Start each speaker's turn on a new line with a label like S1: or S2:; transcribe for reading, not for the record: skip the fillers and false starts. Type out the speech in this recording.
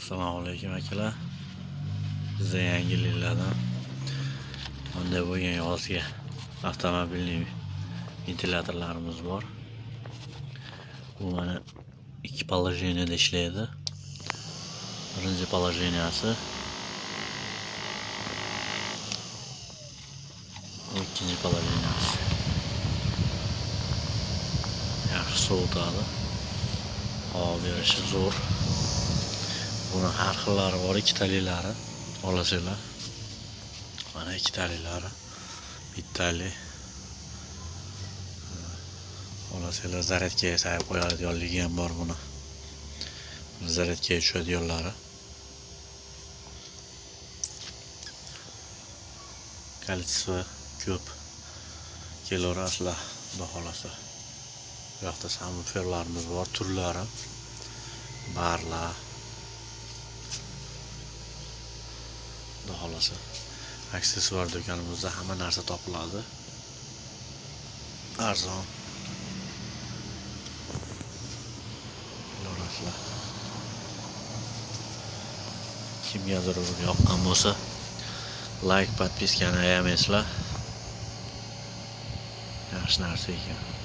S1: Assalomu alaykum, akalar. Bizda yangiliklardan bunday bo'lgan yozgi автомобильный ventilyatorlarimiz bor. Bu mana ikki положение da ishlaydi. Birinchi положение si, bu ikkinchi положение si. Yaxshi sovutadi. Havo berishi zo'r. Buni har xillari bor, ikkitalilari olasizlar. Mana ikkitalilari, bittali. Olasizlar, zaryadkaga sayib qo'yadiganligi ham bor buni. Zaryadkaga tushadiganlari. Количество ko'p. Kelaverasizlar, xudo xohlasa. Bu yoqda samoferlarimiz bor, turlari. Barlar. Xudo xohlasa. Aksessuar do'konimizda hamma narsa topiladi. Arzon. Kelaverasizlar. Kimgadir yoqqan bo'lsa, like, подписка ni ayamaysizlar. Yaxshi narsa ekan.